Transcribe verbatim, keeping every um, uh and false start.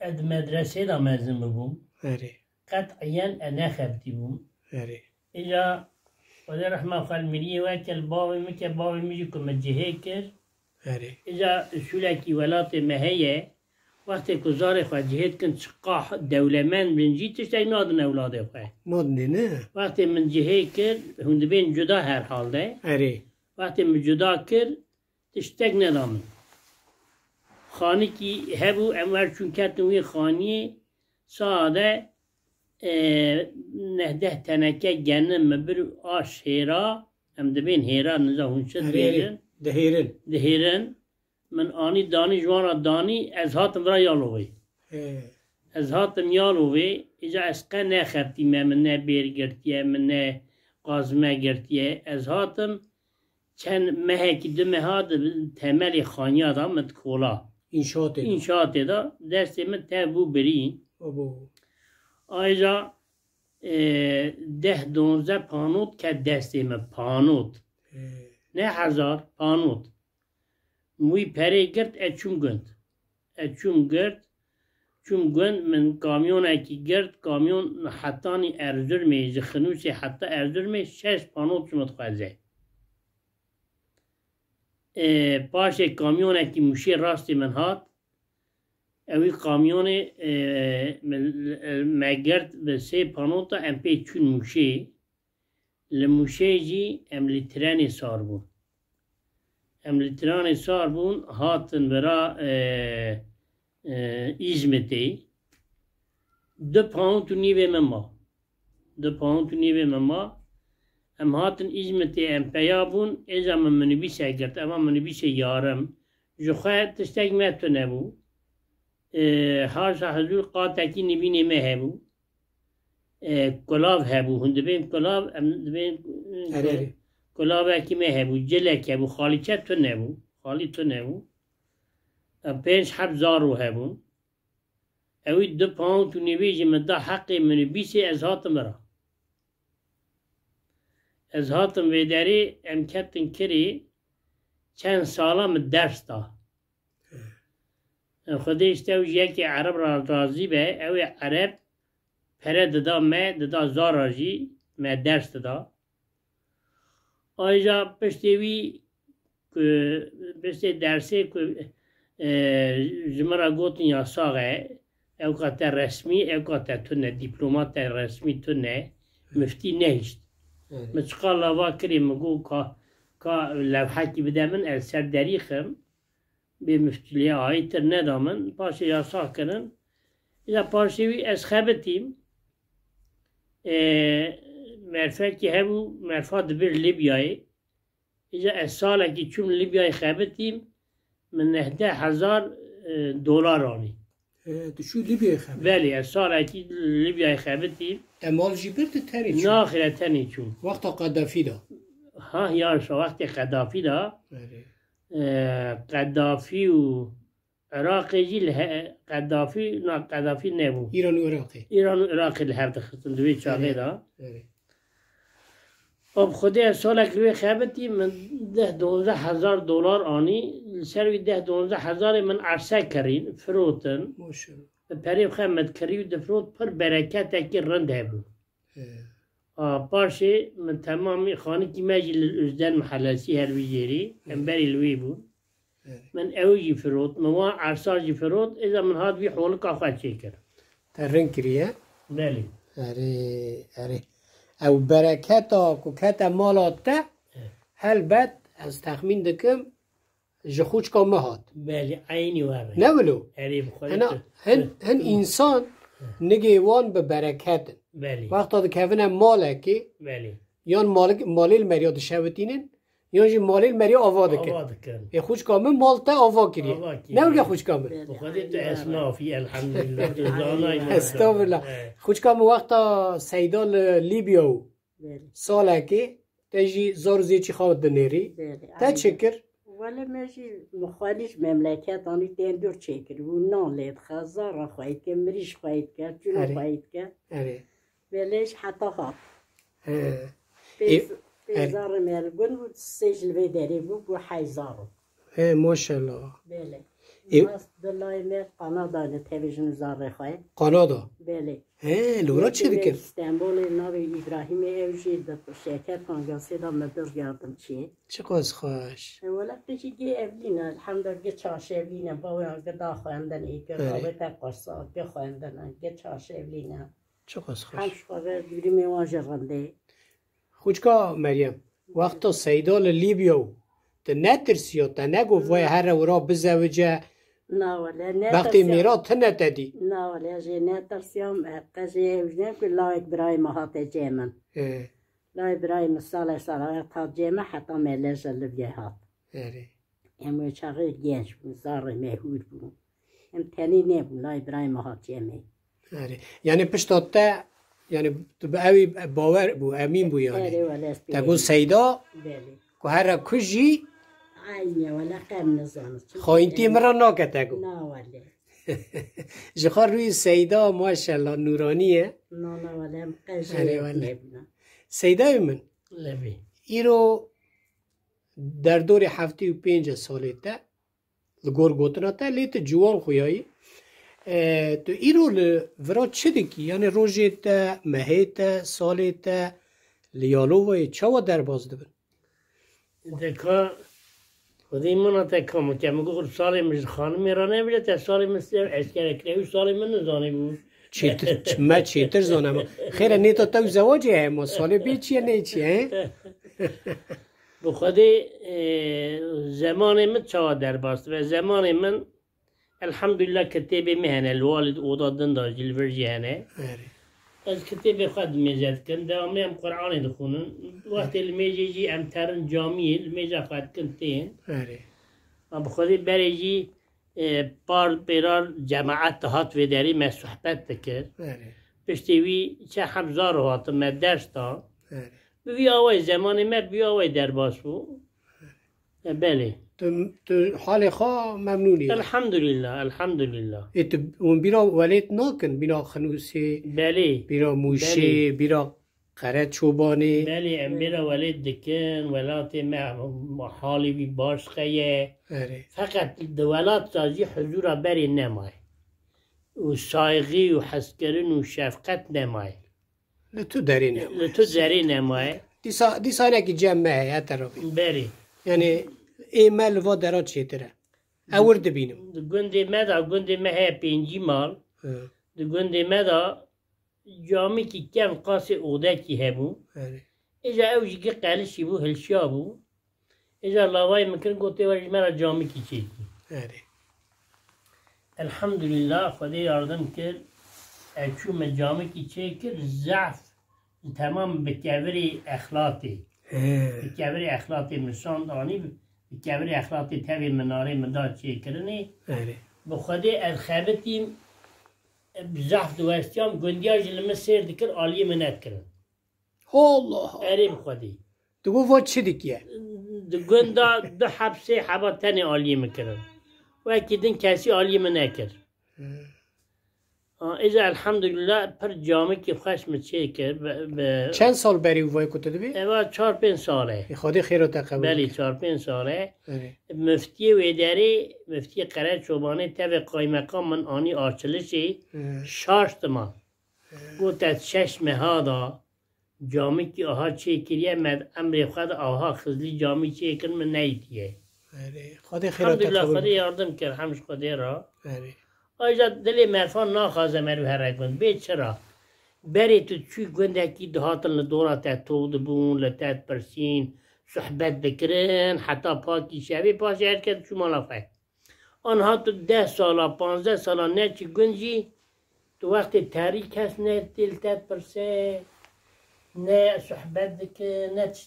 Ez di medresê de mezin bibûm. Erê. Qet'iyen ez nexebitîbûm. Erê. Îca Xwedê rehma xwe li miriyê weke li bavê min ke, bavê min jî ku min cihê kir. Erê. Îca usulekî welatê me heye, wextê ku zarê xwe cihê dikin çiqa dewlemend bin jî tiştek nadin ewladê xwe. Nadinê ne? Wextê min cihê kir, hûn dibên cuda herhalde. Erê. Wextê min cuda kir, tiştek neda min. Xanikî hebû, em wer çûn ketin wî xaniyê, sade, e, neh deh teneke genim min bir aş hêra, em dibên hêra, niza hûn çi Erê, erê. Dibêjin? Dihêrin. Dihêrin. Min anî danî ji wan re danî, ez hatim vira Yalovê. He. Ez hatim Yalovê, îca ez qe nexebitîme, min ne bêr girtiye, min ne qazme girtiye. Ez hatim, çend mehekî, du meha di temelê xaniya de min dikola. Înşaatê de. Înşaatê de destê min tev bû birî. Abo. Ayrıca, e, deh donze panot ket destê min, panot. He. Ne hezar, panot. Min wî perê girt, ez çûm gund. Ez çûm girt, çûm gund, min kamyonekî girt, kamyon hetanî Erzurmê, ji Xinûsê heta Erzurmê şeş panot ji min dixwaze. E, paşê kamyonekî Mûşê rastê min hat. Ewî kamyonê, e, min, e, me girt bi sê panota, em pê çûn Mûşê. Li Mûşê jî em li trenê sar bûn. Em li trenê sar bûn, hatin vira, e, e, Îzmitê. Du pound û nîvê min ma. Du pound û nîvê min ma. Em hatin Îzmitê, em peya bûn, êca min minibîsek girt. Eva minibîsê yarim. Ji xwe tiştek me tune bû. E, haşa hizûr qatekî nivînê me hebû. E, kulav hebû. Hûn dibên kulav, em dibên, e, Erê, erê. Kulavekî me hebû, cilek hebû, xalîçe tune bû. Xalî tune bû. E, pênc heb zaro hebûn. Ewî du pound û nîvî jî min da heqê minibîsê, ez hatim vira. Ez hatim vê derê, em ketin kirê, çend sala min ders da. Xwedê ji te û ji yekê Ereb ra razî be, ew ê Ereb pere dida me, dida zara jî me ders dida. Ayrıca piştê wî ku, piştê dersê ku, e, ji min re gotin yasax e, ewka te resmî, ewka te tune, dîploma te resmî tune, miftî nehişt. Evet. Min çiqa lava kirê, min got ka, ka lewhekî bide min, ez ser derî xim. Bê miftîliyê ayî tir neda min. Paşê yasax kirin. Îca paşê wî ez xebitîm. E, merfekî hebû, merfa dibir Libyayê. Îca ez salekî çûm Libyayê xebitîm. Min nehdeh hezar, e, dolar anî. E, tu çû Libyayê xebitî? Belê, ez salekî Libyayê xebitîm. Te mal jî bir, tu tenê çû? Naxire, tenê çûm. Wexta Qedafî de? Ha, ya, şa wextê Qedafî de. Erê. E, Qedafî û Iraqê jî li he-, Qedafî, na, Qedafî nebû. Îran û Iraqê. Îran û Iraqê li hev dixistin di wê çaxê de. Erê. Û bi Xwedê ez salek li wê xebitî, min deh, duwazdeh hezar dolar anî. Li ser wî deh, duwazdeh hezarê min erse kirîn, firotin. Maşallah. Bi perê xwe min dikirî û difirot, pir bereketekî rind hebû. He. A, paşê min temamî xanikî me jî li Özden Mahallesî her wî jêrî, em berî li wî bûn. He. Min ew jî firot, min wan ersa jî firot, êza min hat vî holika xwe çêkir. Te rind kiriye? Belê. Erê, erê. Ew bereketa ku kete mala te, He. helbet ez texmîn dikim, ji xûçka me hat. Belê, eynî we re. Ne wilo? Erê, bi Xwedê Hena tu, hin, tu, hin tu. Însan nigê wan bi bereket in. Belê. Wexta dikevine malekê, Belê. yan malik, malê li meriya dişewitînin, yan jî malê li meriya ava dikin. Ava dikin. Ê xûçka min mal te ava kiriye. Ava kiriye. Ne wilo xûçka min? Belê. Bi Xwedê tu esnafî, elhamdülillah, tu zanayî. Estağfurullah. He. Xûçka min wexta Seyda li Libya û Belê. Salekê te jî zar û zêçî xwe dinêrî. Belê, Te aynen. çi kir? Wele me jî mixwelî ji memleket anî tendûr çêkir. Û nan lê dixe, zara xwe dike, mirîş xwe dike, çûna Erê. xwe dike. Erê. Belê ji heta hat. He. Pê, Ê, pê erê. zarê me li gund bû, sê ji li vê derê bû, bû heyzaro. He, maşallah. Belê. Ê- Nas dilayê me Kanada li tevî jin û zarê xwe. Kanada? Belê. He, li wira çi dikin? Stenbolê navê Îbrahîmê, ew jî di şeker pangasê de midir yardimçî. Çiqas xweş. E, wele tu jî gê evlîne, elhamdülillah, gê çarşevlîne, bawê ge da xwendin, ê ge Erê. Bawê te qursa, ge xwendin, ge çarşevlîne. Çiqas xweş. Hem ji xwe ve dûrîmê wan jî rindê. Xwîçka Meryem, wexta Seyda li Lîbya û tu netirsiya, te negot vay here wira bizewice, Na wele, bextê netirsiya. Mêra tune te dî? Na wele, jê netirsiyam, e, qe jê ew jî ne ku layek birayê me hate cê min. Ê. Layê birayê min salê salawet hat cê min heta me lê ji Libyayê hat. Erê. Em wê çaxê genç bûn, zarê me hûr bûn. Em tenê nebûn, layê birayê me hat cê min. Erê. Yani pişta te, yani tu bi ewî bawer bû, emîn bû yani. Erê, wele ez pê Te got Seyda, Belê. Ku here ku jî Aynî ye, wele qem nizanim. Xayîntiyê min re nake te got. Na wele. Ji xwe rûyê Seyda maşallah nûranî ye. Na, na, wele em qe jê Erê, wele. Nebûne. Seydayê min, Levî. Îro derdorê heftê û pênc e salê te, li gor gotina te, lê tu ciwan xuyayî. E, tu îro li vira çi dikî? Yani rojê te, mehê te, salê te li Yalovayê çawa derbas dibin? Deka, Xwedê min te kam ke min got salê min ji xanimê re nebile, te salê min sê eşkere kire, ew salê min nizanî bû. Çêtir, ç-, me çêtir zane me. Xêre nêta te û zewacê heye ma salê bê çi ye, nê çi ye, he? Bi Xwedê, e, zemanê min çawa derbas dibe? Zemanê min, elhamdulillah, kitêbê min hene, li walî oda din de jî, li vir jî hene. Erê. Ez kitêbê xwe dimêze dikim, dewamê em Qur'anê dixwînin. Wextê li mêjê jî em terin camiyê, li mêja xwe dikin tên. Erê. Ma bi Xwedê berê jî e, par pêrar cemaet dihat vê derê me sohbet dikir. Erê. Piştî wî çe heb zaro hatin me ders da. Erê. Bi vî awayî zemanê me bi vî awayî derbas bû. E, belê. Tu, tu halê xwe memnûn î? Elhamdulillah, elhamdulillah. Ê, tu hûn bîra welêt nakin, bîra Xinûsê, Belê. Bîra Mûşê, Belê. Bîra Qere Çobanê. Belê, em bêra welêt dikin, welatê me halê wî baş qe ye. Erê. Feqet di welat de jî huzûra berê nemaye. Û saygî û hezkirin û şefqet nemaye. Li tu derê nemaye. Li tu derê nemaye. Dîsa, dîsa hinekî cem me heye, her terafê. Berê. Yani ê me li va dera çêtir e. Ew wir dibînim. Di gundê me de, gundê me heye pêncî mal. Hı. Di gundê me de camîkî kevn qasê odekî hebû. Erê. Îja ew jî gi qelişî bû, hilşiya bû. Îja lavayê min kirin, got, "Tê were ji me re camîkî çêkî." Erê. Elhamdulillah, Xwedê yardim kir. Ez çû min camîkî çêkir, zehf temam bi kevirê exlatê. He. Bi kevirê exlatê min şand anî, bi kevirê exlatê tevê minarê min da çêkirinê. Erê. Bi Xwedê ez xebitîm, bi zehf diwestiyam, gundiya jî li min sêr dikir, aliyê min nedikirin. Allah Allah. Erê bi Xwedê. Tu got va çi dikiye? Di gunda du heb sê heba tenê aliyê min kirin. Wekî din kesî aliyê min nekir. Hmm. Ha, îja elhamdulillah pir camikî xweş min çêkir. Bi, bi Çend sal berî û vay ku tu dibî? Eva çar pênc sal e. Ê, Xwedê xêra te qebûl Belê, bike. Çar pênc sal e. Erê. Miftiyê wê derê, miftiyê Qere Çobanê tevê qaymeqam min anî açilişê Hmm. şaş dima. Got, ez şeş meha da camikî aha çêkiriye, me emrê xwe de aha xizlî camî çêkir, min neyîtiye. Erê, Xwedê xêra te Elhamdulillah, qebûl Xwedê bike. Yardim kir, hem ji Xwedê ra. Erê. Ayja dilê merfan naxwaze meriv here gund. Bê çira? Berê tu çû gundekî dihatin li dora te top dibûn, li te dipirsîn, sohbet dikirin, heta pakî şevê, paşê her kes diçû mala xwe. Anha tu deh sala, panzdeh sala neçî gund jî, tu wextê terî kes ne tê li te dipirse, ne sohbet dike, ne tişt